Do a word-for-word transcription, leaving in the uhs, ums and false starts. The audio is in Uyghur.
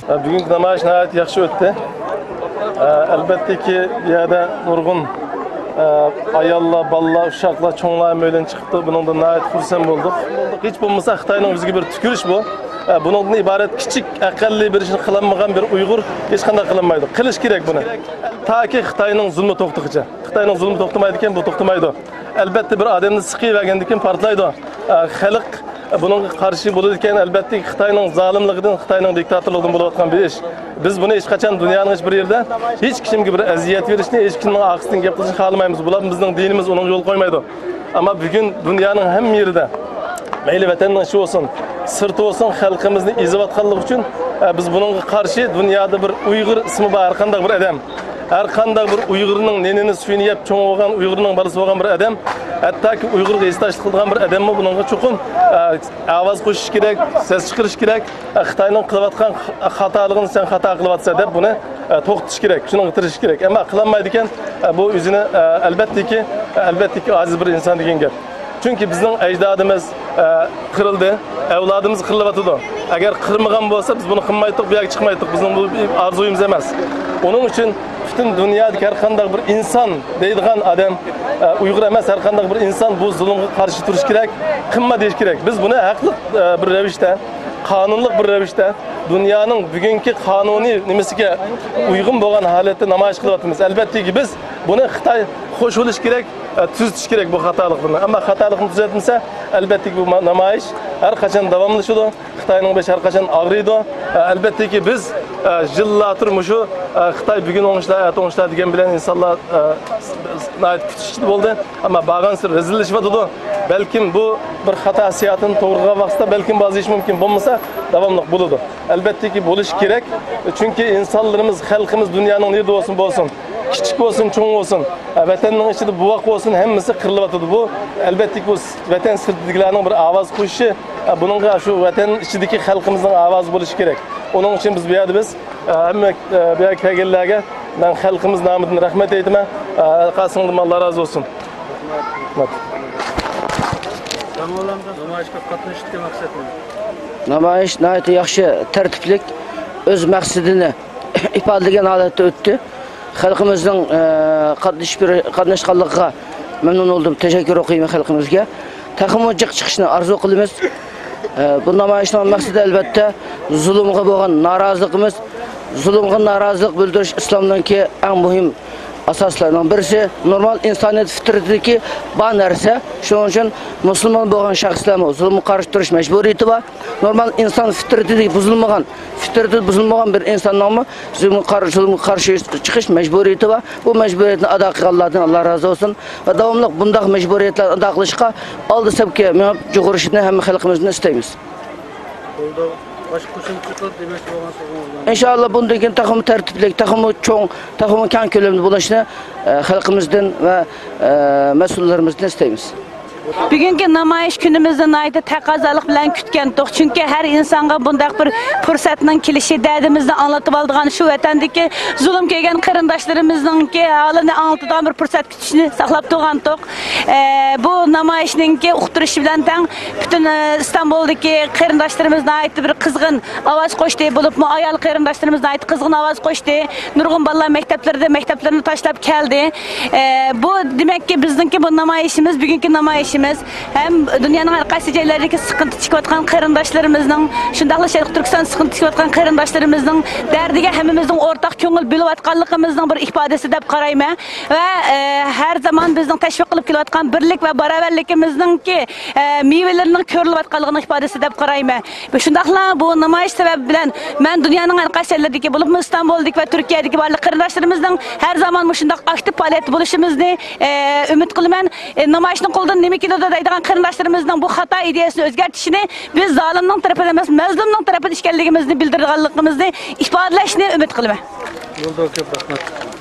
بۈگۈنكى نامايىش ناھايىتى ياخشى ئۆتتى. ئەلبەتتىكى، بۇ يەردە نۇرغۇن ئاياللار، بالىلار، ئۇششاقلار، چوڭلار ھەممەيلەن چىقىپتۇ. بۇنىڭدىن ناھايىتى خۇرسەن بولدۇق. ھېچ بولمىسا خىتاينىڭ يۈزىگە بىر تۈكۈرۈش بۇ. بۇنىڭدىن ئىبارەت كىچىك، ئەقەللىي بىر ئىشنى قىلالمىغان بىر ئۇيغۇر ھېچقانداق قىلالمايدۇ. قىلىش كېرەك بۇنى. تاكى خىتاينىڭ زۇلمى توختىغىچە. خىتاينىڭ زۇلمى توختىمايدىكەن، بۇ توختىمايدۇ. ئەلبەتتە، بىر ئادەمنى سىقىۋەرگەندىن كېيىن پارتلايدۇ. ئە، خەلق بۇنىڭغا قارشى بولىدىكەن، ئەلبەتتە، خىتاينىڭ زالىملىقىدىن، خىتاينىڭ دىكتاتورلۇقىدىن بولۇۋاتقان بىر ئىش. بىز بۇنى ھېچقاچان دۇنيانىڭ ھېچ بىر يېرىدە ھېچ كىشىمگە بىر ئەزىيەت بېرىشنى، ھېچ كىشىنىڭ ئارقىسىدىن گەپ قىلىشنى خالىمايمىز. بۇلار بىزنىڭ دىنىمىز ئۇنىڭغا يول قويمايدۇ. ئەمما بۈگۈن دۇنيانىڭ ھەممە يېرىدە، مەيلى ۋەتەننىڭ ئىچى بولسۇن، سىرتى بولسۇن، خەلقىمىزنى ئېزىۋاتقانلىقى ئۈچۈن، ئە، بىز بۇنىڭغا قارشى، دۇنيادا بىر ئۇيغۇر ئىسمى بار ھەر قانداق بىر ئادەم، ھەر قانداق بىر ئۇيغۇرنىڭ نېنىنى، سۈيىنى يەپ چوڭ بولغان، ئۇيغۇرنىڭ بالىسى بولغان بىر ئادەم، ھەتتاكى ئۇيغۇرغا ھېسداشلىق قىلىدىغان بىر ئادەممۇ بۇنىڭغا چوقۇم، ئە، ئاۋاز قوشۇش كېرەك، سەس چىقىرىش كېرەك. ئە، خىتاينىڭ قىلىۋاتقان خاتالىقىنى سەن خاتا قىلىۋاتىسەن دەپ بۇنى، ئە، توختىتىش كېرەك، شۇنىڭغا تىرىشىش كېرەك. ئەمما قىلالمايدىكەن، ئە، بۇ ئۆزىنى، ئە، ئەلبەتتىكى، ئەلبەتتىكى ئاجىز بىر ئىنسان دېگەن گەپ. چۈنكى بىزنىڭ ئەجدادىمىز، ئە، قىرىلدى، ئەۋلادىمىز قىرىلىۋاتىدۇ. ئەگەر قىرمىغان بولسا، بىز بۇنى قىلمايتتۇق، بۇ يەرگە چىقمايتتۇق، بىزنىڭ بۇ بىر ئارزۇيىمىز ئەمەس. ئۇنىڭ ئۈچۈن پۈتۈن دۇنيادىكى ھەر قانداق بىر ئىنسان دەيدىغان ئادەم، ئە، ئۇيغۇر ئەمەس، ھەر قانداق بىر ئىنسان بۇ زۇلۇمغا قارشى تۇرۇش كېرەك، قىلما دېيىش كېرەك. بىز بۇنى ھەقلىق، ئە، بىر رەۋىشتە، قانۇنلۇق بىر رەۋىشتە دۇنيانىڭ بۈگۈنكى قانۇنىي نېمىسىگە ئۇيغۇن بولغان ھالەتتە نامايىش قىلىۋاتىمىز. ئەلبەتتىكى، بىز بۇنى خىتاي خوش بولۇش كېرەك، ئە، تۈزىتىش كېرەك بۇ خاتالىقلىرىنى. ئەمما خاتالىقنى تۈزەتمىسە، ئەلبەتتىكى، بۇ ما-، نامايىش ھەر قاچان داۋاملىشىدۇ. خىتاينىڭ بېشى ھەر قاچان ئاغرىيدۇ. ئە، ئەلبەتتىكى، بىز، ئە، يىللارتۇر مۇشۇ، ئە، خىتاي بۈگۈن ئوڭشىلار، ئەتە ئوڭشىلار دېگەن بىلەن ئىنسانلار، ئە، ناھايىتى كۈتۈش ئىچىدە بولدى. ئەمما بارغانسېرى رەزىللىشىۋاتىدۇ. بەلكىم بۇ بىر خاتا سىياسىتىنى توغرىغان ۋاقىتتا بەلكىم بازلىشى مۇمكىن، بولمىسا داۋاملىق بولىدۇ. ئەلبەتتىكى، بولۇشى كېرەك. چۈنكى ئىنسانلىرىمىز، خەلقىمىز دۇنيانىڭ نېرىدە بولسۇن، بولسۇن، كىچىك بولسۇن، چوڭ بولسۇن، ۋەتەننىڭ ئىچىدە بوۋاق بولسۇن، ھەممىسى قىرىلىۋاتىدۇ. بۇ، ئەلبەتتىكى، بۇ ۋەتەن سىرتىدىكىلەرنىڭ بىر ئاۋاز قوشۇشى، بۇنىڭغا شۇ ۋەتەن ئىچىدىكى خەلقىمىزنىڭ ئاۋازى بولۇشى كېرەك. ئۇنىڭ ئۈچۈن بىز بۇ يەردە بىز، ھەممە، بۇ يەرگە كەلگەنلەرگە مەن خەلقىمىز نامىدىن رەھمەت ئېيتىمەن. ئەرقاسىڭدىن ئاللا رازى بولسۇن. رەھمەت. نامايىشقا قاتنىشىشتىكى مەقسەت نېمە؟ نامايىش ناھايىتى ياخشى، تەرتىپلىك، ئۆز مەقسىتىنى ئىپادىلىگەن ھالەتتە ئۆتتى. خەلقىمىزنىڭ، ئە، قاتنىشىپ يۈرۈ-، قاتناشقانلىقىغا مەمنۇن بولدۇم، تەشەككۈر ئوقۇيمەن خەلقىمىزگە. تېخىمۇ جىق چىقىشىنى ئارزۇ قىلىمىز. ئە، بۇ نامايىشنىڭ مەقسىتى، ئەلۋەتتە، زۇلۇمغا بولغان نارازىلىقىمىز. زۇلۇمغا نارازىلىق بىلدۈرۈش ئىسلامنىڭكى ئەڭ مۇھىم ئاساسلىرىنىڭ بىرسى. نورمال ئىنسانىيەت فىترىتىدىكى بار نەرسە. شۇنىڭ ئۈچۈن مۇسۇلمان بولغان شەخسلەرمۇ زۇلۇمغا قارشى تۇرۇش مەجبۇرىيىتى بار. نورمال ئىنسان فىترىتىدىكى بۇزۇلمىغان، فىترىتى بۇزۇلمىغان بىر ئىنساننىڭمۇ زۇلۇمغا قار-، زۇلۇمغا قارشى چىقىش مەجبۇرىيىتى بار. بۇ مەجبۇرىيەتنى ئادا قىلغانلاردىن ئاللا رازى بولسۇن ۋە داۋاملىق بۇنداق مەجبۇرىيەتلەرنى ئادا قىلىشقا ئالدى سەپكە مېڭىپ يۈگۈرۈشىنى ھەممە خەلقىمىزدىن ئىستەيمىز. بولدى. باشقا قوشۇمچە قىلىپ دېمەكچى بولغان سۆزىڭىز بارمۇ؟ ئىنشائاللا، بۇندىن كېيىن تېخىمۇ تەرتىپلىك، تېخىمۇ چوڭ، تېخىمۇ كەڭ كۆلەمدە بولۇشىنى، ئە، خەلقىمىزدىن ۋە، ئە، مەسئۇللىرىمىزدىن ئىستەيمىز. بۈگۈنكى نامايىش كۈنىمىزنى ناھايىتى تەقەززالىق بىلەن كۈتكەنتۇق، چۈنكى ھەر ئىنسانغا بۇنداق بىر پۇرسەتنىڭ كېلىشى، دەردىمىزنى ئاڭلىتىۋالىدىغان، شۇ ۋەتەندىكى زۇلۇم كۆرگەن قېرىنداشلىرىمىزنىڭكى ھالىنى ئاڭلىتىدىغان بىر پۇرسەت كۈتۈشنى ساقلاپ تۇرغانتۇق. ئە، بۇ نامايىشنىڭكى ئۇقتۇرۇشى بىلەن تەڭ پۈتۈن، ئە، ئىستانبۇلدىكى قېرىنداشلىرىمىز ناھايىتى بىر قىزغىن ئاۋاز قوشتى، بولۇپمۇ ئايال قېرىنداشلىرىمىز ناھايىتى قىزغىن ئاۋاز قوشتى. نۇرغۇن بالىلار مەكتەپلىرىدە، مەكتەپلىرىنى تاشلاپ كەلدى. ئە، بۇ دېمەككى، بىزنىڭكى بۇ نامايىشىمىز، بۈگۈنكى نامايىشىمىز ھەم دۇنيانىڭ ھەر قايسى جايلىرىدىكى سىقىنتى چېكىۋاتقان قېرىنداشلىرىمىزنىڭ، شۇنداقلا شەرقىي تۈركىستان سىقىنتى چېكىۋاتقان قېرىنداشلىرىمىزنىڭ دەردىگە ھەممىمىزنىڭ ئورتاق كۆڭۈل بۆلۈۋاتقانلىقىمىزنىڭ بىر ئىپادىسى دەپ قارايمەن. ۋە، ئە، ھەر زامان بىزنىڭ تەشۋىق قىلىپ كېلىۋاتقان بىرلىك ۋە باراۋەرلىكىمىزنىڭكى، ئە، مېۋىلىرىنىڭ كۆرۈلۈۋاتقانلىقىنىڭ ئىپادىسى دەپ قارايمەن. شۇنداقلا بۇ نامايىش سەۋەبى بىلەن مەن دۇنيانىڭ ھەر قايسى يەرلىرىدىكى، بولۇپمۇ ئىستانبۇلدىكى ۋە تۈركىيەدىكى بارلىق قېرىنداشلىرىمىزنىڭ ھەر زامان مۇشۇنداق ئاكتىپ پائالىيەتتە بولۇشىمىزنى، ئە، ئۈمىد قىلىمەن. ئە، نامايىشنىڭ قولىدىن نېمە كېلىدۇ دەيدىغان قېرىنداشلىرىمىزنىڭ بۇ خاتا ئىدىيەسىنى ئۆزگەرتىشىنى، بىز زالىمنىڭ تەرىپىدە ئەمەس، مەزلۇمنىڭ تەرىپىدە ئىكەنلىكىمىزنى بىلدۈرىدىغانلىقىمىزنى ئىپادىلەشنى ئۈمىد قىلىمەن. بولدى، كۆپ رەھمەت.